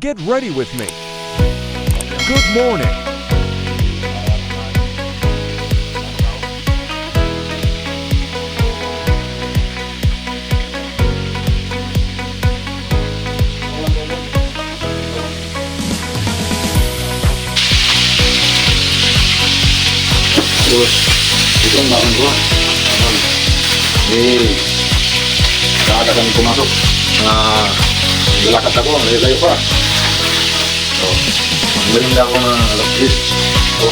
Get ready with me. Good morning. Terus itu ang baon ko. Eh, kaaga kami pumasok. Mga lalakad ako, ang layo-layo pa. So, magmerinda ako ng alas 10. So,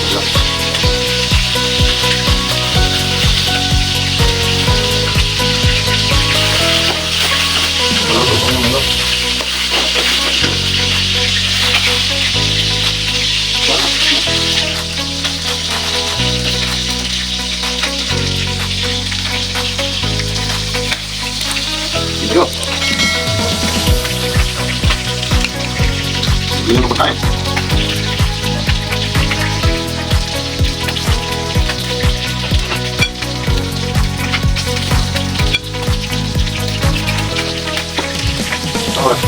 wala. Wala ko ng ano. Video. Hindi na pagkain. Oras.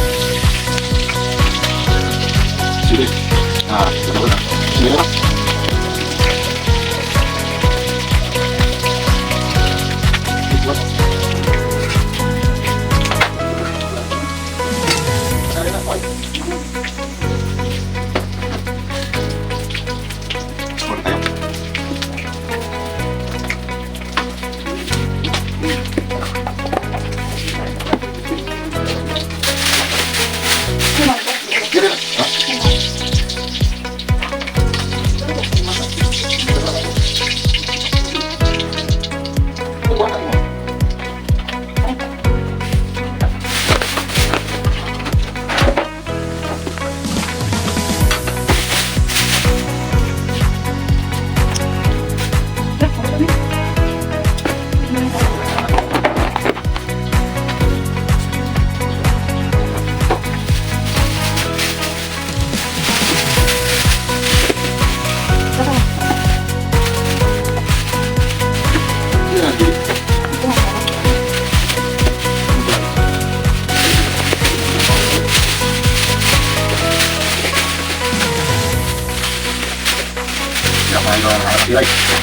Sige. Ah, na. Sige na. Order tayo. Gila na. Ha? Mo. Yan, gili. Ya, paano ang silay.